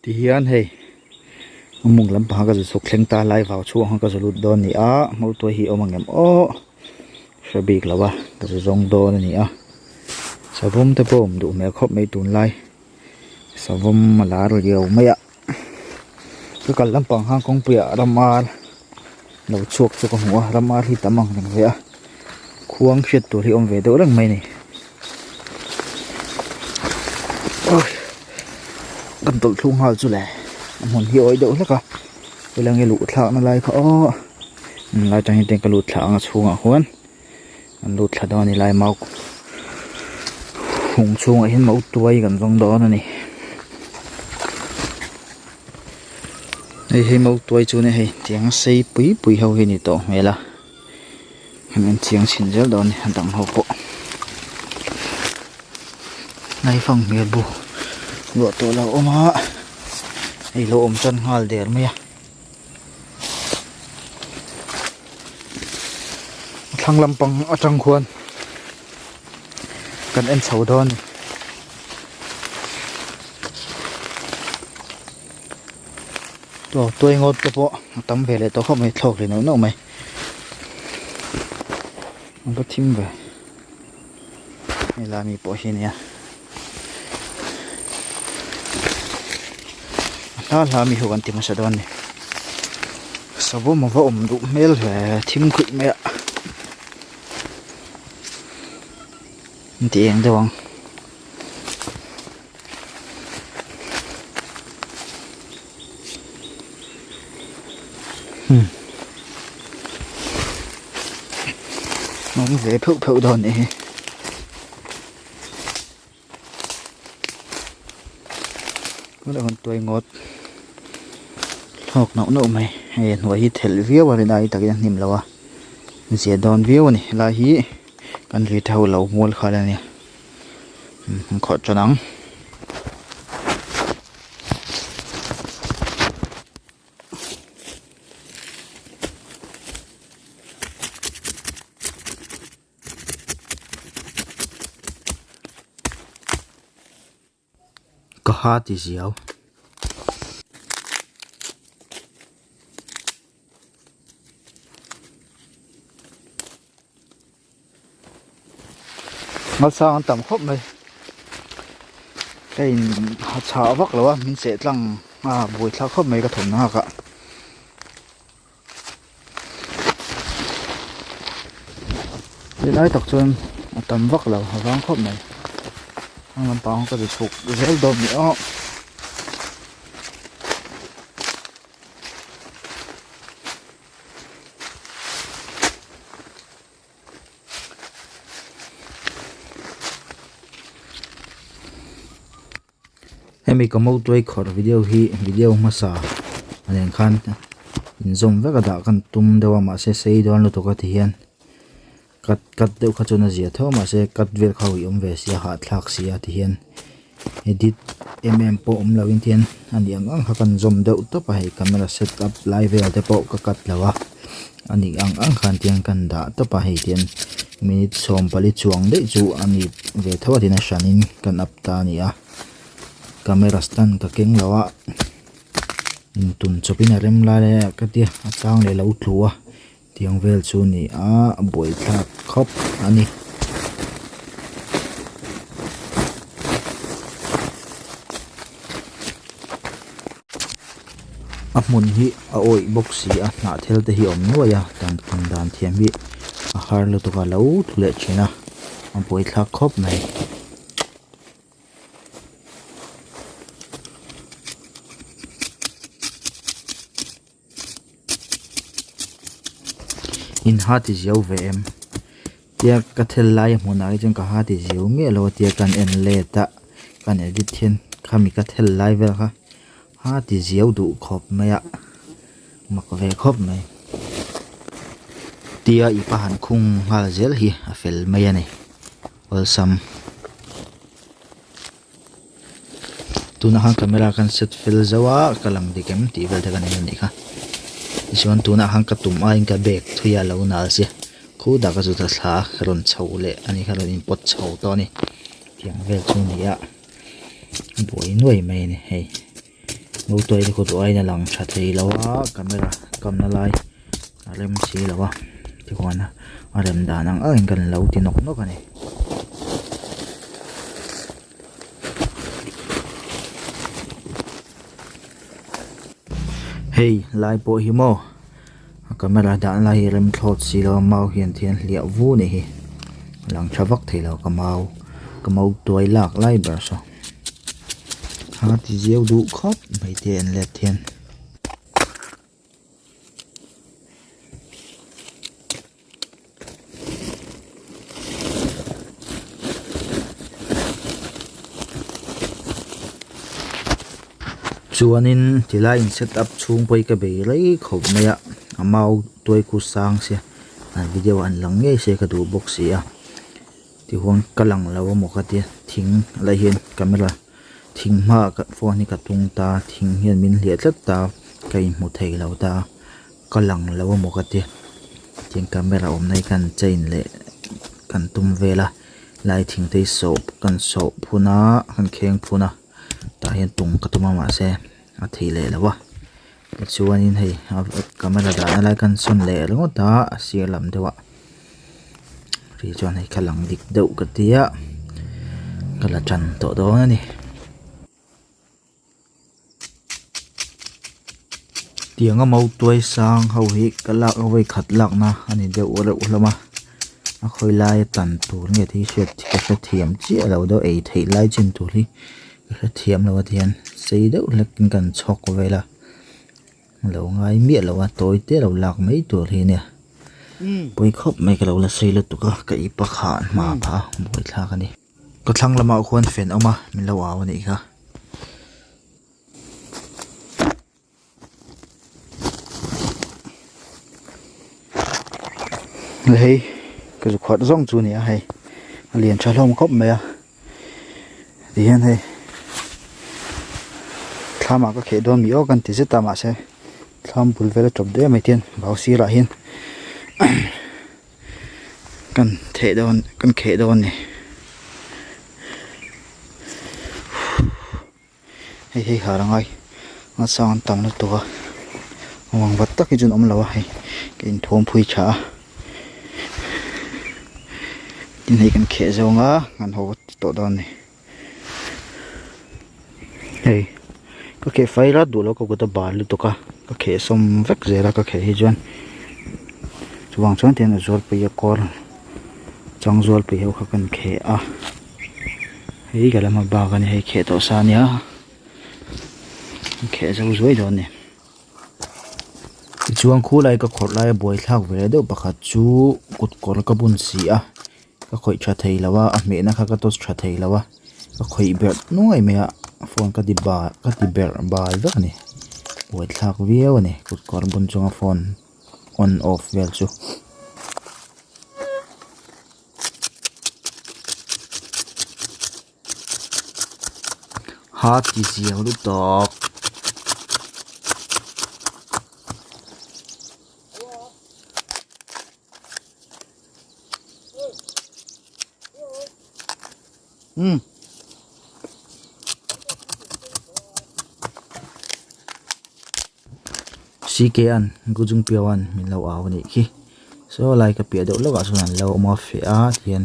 Tihian hei a mung lampang ka zu chhuk thleng ta lai vau chhuak ang ka zu lut dawn a ni a hmawltuai hi a awm ang em aw hre bik lo a ka zu zawng dawn a ni a savawm te pawh awm duh hmel khawp mai tunlai savawm a lar riau mai a ka kal lampang khan kawngpui ah ram ar lo chhuak chu ka hmu a ram ar hi tam ang reng ve a khuang hriat tur hi a awm ve deuh reng mai a ni. Kan tawlh thlung nghal chu le a hmun hi a awih deuh hlek a helai nge luh thlak na lai kha aw lai atang hian ka lut thla ang a chhungah khuan an lut thla dawn a ni lai mau hung chhungah hian mau tuai kan zawng dawn a ni hei hi mau tuai chu a ni hei tiang sei pui pui ho hi a ni tawh hmel a an en chiang chhin zel dawn a ni a dang ho pawh naifang hmel bu luah tawh lo awm a hei lo awm tan nghal der mai a a thlang lampang atang khuan kan en chho dawn a ni. Aw tuai ngawt te pawh a tam ve leh tawh khawp mai thlawk leh neuh neuh mai an va thim ve helai mi pawh hi ania a hla hla mi ho kan ti hmasa dawn a ni savawm a va awm duh hmel ve thim khuih mai a an ti eng deuh ang. Awm ve pheuh pheuh dawn nih hi. Tunah hian tuai ngawt hlawk nauh nauh mai hei hnuai hi thelh viau a rin ai takin a hnim lo a zia dawn viau a ni helai hi kan ri theuh lo mual khal a nia. An khawrh tan ang. Ka ha ti ziau. Malsang an tam khawp mai ka in ha chhah vak lo a min seh tlang a buai thlak khawp mai ka thawmhnaw nghak ah helai tak chuan a tam vak lo a vang khawp mai a lampang ka ti chhuk zel dawn ni aw. Hemi ka motuai khawrh video hi video hmasa a nen khan inzawm vek a dah kan tum deuh a mahse sei dawn lutuk a ti hian cut cut deuh kha chuan a zia tho a mahse cut vel kha a awm ve sia hahthlak sia ti hian edit em em pawh awm loh in ti hian a nih ang ang kha kan zawm deuh tawp a hei camera set up lai vel te pawh ka cut lo a a nih ang ang khan ti hian kan dah tawp a hei ti hian minute 40 chuang daih chu a ni ve tho a tin a hran in kan up ta a ni a camera stand ka keng lo a intun chawp in a rem lai lai a ka tia a chang leh lo tlu a. Tiang vel chu ni a buaithlak khawp a ni. A hmun hi a awih bawk si a hnah thil te hi a awm nuai a dan tum dan thiam hi a har lutuk a lo thu leh thin a a buaithlak khawp mai. In ha ti ziau ve em tia ka thel lai a hmunah hi chuan ka ha ti ziau miah lo a tia kan en let a kan edit hian khami ka thel lai vel kha ha ti ziau duh khawp mai a mak ve khawp mai tia i pa han khung nghal zel hi a fel mai a ni awlsam. Tunah khan camera khan set fel zo a ka lang dik em tih vel te kan en anih kha tichuan tunah khan ka tum aiin ka bag thui a lo nal sia khutah ka zu ta thla a ka rawn chho leh a ni kha rawn in pawt chho tawh a ni tiang vel chu a ni a buai nuai mai a ni hei. Mautuai te kawt uain a lang tha thei lo a camera kamna lai a rem si lo a tichuan a rem dan ang ang in kan lo ti nawk nawk a ni. Hei lai pawh hi maw a camera dah lai hi rem thlawt si lo a mau hian thian hliah vu a nih hi a lang tha vak thei lo ka mau ka mau tuai lak lai ber saw a ti zeu duh khawp mai te an let hian. Chuanin tilai in set up chhung pawh hi ka bei rei khawp mai a a mau tuai khu sang sia an video an lang ngei se ka duh bawk si a tihuan ka lang lo amaw ka tia thing lai hian camera thing hmaah phone hi ka tung ta thing hian min hliah tlat ta ka inhmu thei lo ta. Ka lang lo amaw ka tia tin camera awmna hi kan chain leh kan tum vel a lai thing te hi sawh kan sawh phun a kan kheng phun a tah hian tum ka tum a mahse a theih leh lo a tichuanin hei camera dahna lai kan sawn leh ringawt a a sir lam deuh ah ri chuan hei ka lang dik deuh ka tia ka la tan tawh dawn a ni. Tianga mautuai sang ho hi ka lak a vawi khat lakna a ni deuh reuh hlawm a a khawi laia tan tur nge tih hi hriat ka hrethiam chiah lo deuh ei theih lai chin tur hi ka hrethiam lo a tihian sei deuh hlek in kan chhawk vel a lo ngai miah lo a tawi te lo lak mai tur hi ania pawi khawp mai ka lo la sei lutuk a ka ip a khah hma phah a buaithlak a ni. Ka thlang lamah khuan fan a awm a min lo au a nih kha. Hei ka zu khuat zawng chu a ni a hei a lian tha hlawm khawp mai a tihian hei thlam ah ka kheh dawn mi aw ka ti zet a mahse thlam bul vel a tawp daih mai tihian vau sirah hian Kan theh dawn kan kheh dawn a ni hei hei har a ngai a sang an tam lutuk a awm vat tak hi chuan awm lo a hei ka inthuam phui tha a tin hei kan kheh zawng a kan haw tawh dawn a ni. Hei ka kheh fai rat duh lo ka kut a bal lutuk a ka kheh sawm vek zel a ka kheh hi chuan chuvang chuan tihian a zualpui a kawr chang zualpui ho kha kan kheh a hei ka lama bak a ni hei kheh tawh sa a nia kheh zo zuai dawn a ni tichuan khulai ka khawrh laia buaithlak ve deuh pakhat chu kut kawr ka bun si a. Ka khawih tha thei lo a a hmehna kha ka touch tha thei lo a ka khawih berh nuai mai a phone ka ti bal ka ti berh bal vek a ni buaithlak viau a ni kut kawr bun chunga phone on off vel chu. Ha ti ziau lutuk. Um CK an Gujung Piau an min lo au anih khi saw lai ka piah deuh lawkah chuan an lo awm a feh a tihian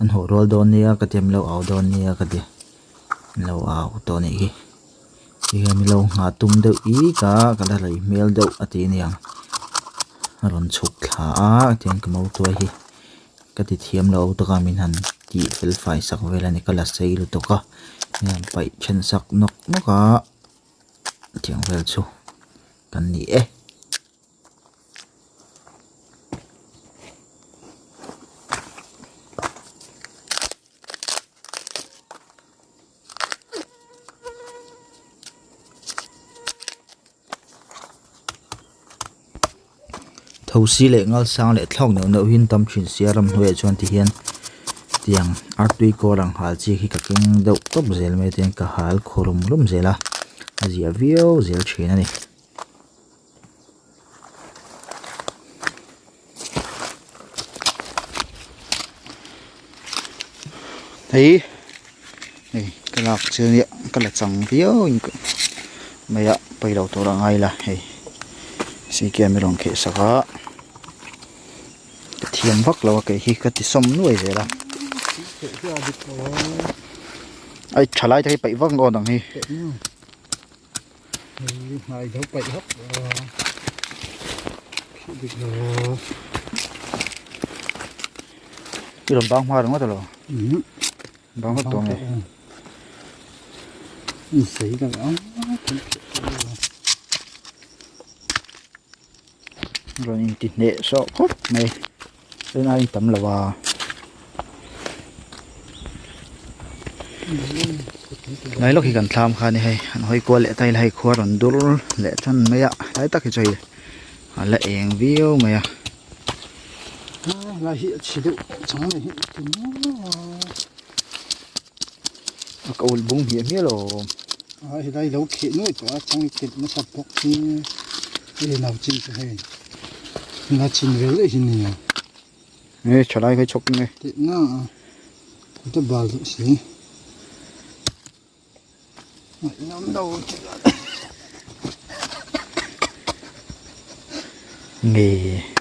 an haw rual dawn nia ka ti a min lo au dawn nia ka ti min lo au tawh anih khi tihian min lo nghah tum deuh ik a ka la rei hmel deuh a ti aniang a rawn chhuk thla a tihian ka mautuai hi ka ti thiam lo taka min han tih fel fai sak vel a ni ka la sei lutuk a min han paih then sak nawk nawk a tiang vel chu kan ni e. Thosi leh ngalsang leh thlawk neuh neuh hi an tam thin sia ramhnuaiah chuan tihian tiang artui kawl ang hal chi hi ka keng deuh tawp zel mai a tihian ka hal khaw rum rum zel a a zia viau zel thin a ni. Hei hei ka lak chu nia ka la chang viau in ka. mai a pawi lo tur a ngai la hei ck a mi rawn kheh sak a ka thiam vak lo a kei hi ka ti sawm nuai zel a ai tha lai te hi paih vak ang hi. I rawn bang hma ringawt alo bang hawt tawh nge rawn inti hneh sawh khawp mai rin aiin tam lo a. Lai lawk hi kan thlam kha a ni hei an hawi kual leh ta ila hei khua rawn dur leh tan mai a tlai tak hi chu hei a la eng viau mai a. A ka ulh bung hmiah hmiah lo a helai lo kheh nuai tawh a chang telh nasa bawk hi hei nau chin chu hei la chin ve leh hi ni a e thalai khai chhawk nge teh na a ta bal duh si ngaihnawm lo nge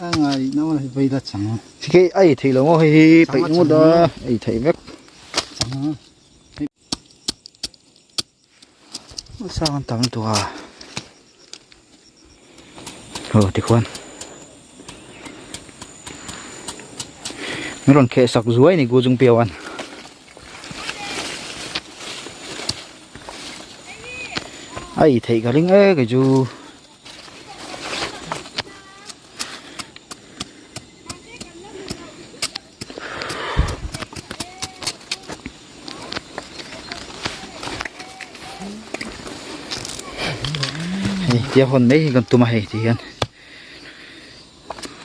a ngaihnawm a vei la chang Khi ei theih lo maw hei hi peih ngawt a ei theih vek. Sang an tam lutuk a. Aw tikhuan min rawn kheh sak zuai a ni Guzung Piauan. A ei theih ka ring e kei chu. Hei tia hawn mai hi kan tum a hei ti hian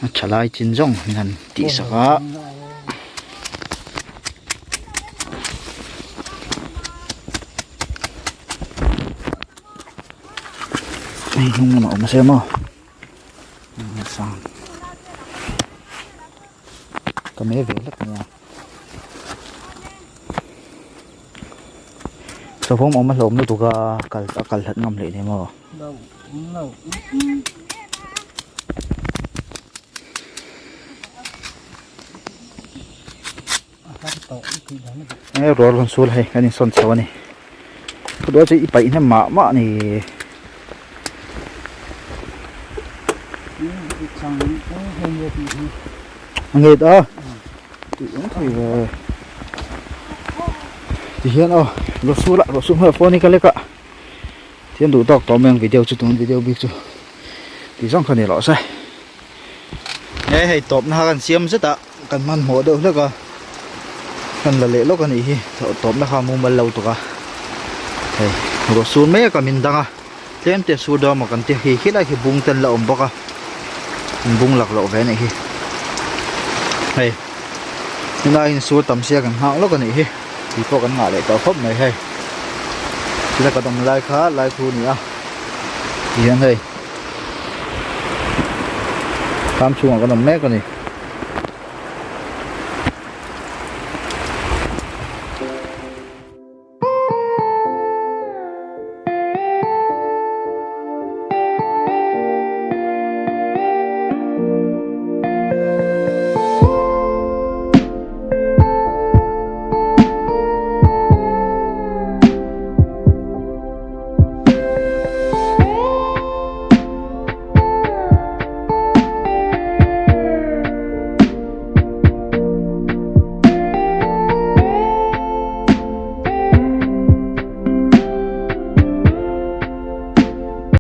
a tha lai chin zawng min han tih sak a. Hei hnung lamah awm se maw sang ka me ve hlek mai a savawm awm a hlawm lutuk a kal a kal hlat ngam hleih nei maw. He rual rawn sul hei kan insawn chho a ni thu chu i paih hnem mah mah a ni. A nget a tih awm thei ve tihian aw ruah sul a ruah sul hnuaiah phone hi ka lek a thian duh tawk tawh mai ang video chu tun video bik chu tih zawng kha ni rawh se. He hei tawpna kha kan siam zet a kan hmanhmawh deuh hlek a kan la leh lawk a nih hi tawpna kha mumal lo tuk a hei ruah sur mek a min dang a tlem te sur dawn maw kan ti hi khilai khi bung te an la awm bawk a an bung lak loh ve a nih hi hei tunah hian sur tam sia kan nghak lawk a nih hi tui pawh kan ngah leh tawh khawp mai hei chula kan awm lai kha lai khu a ni a tihian hei. Thlam chhungah kan awm mek a ni.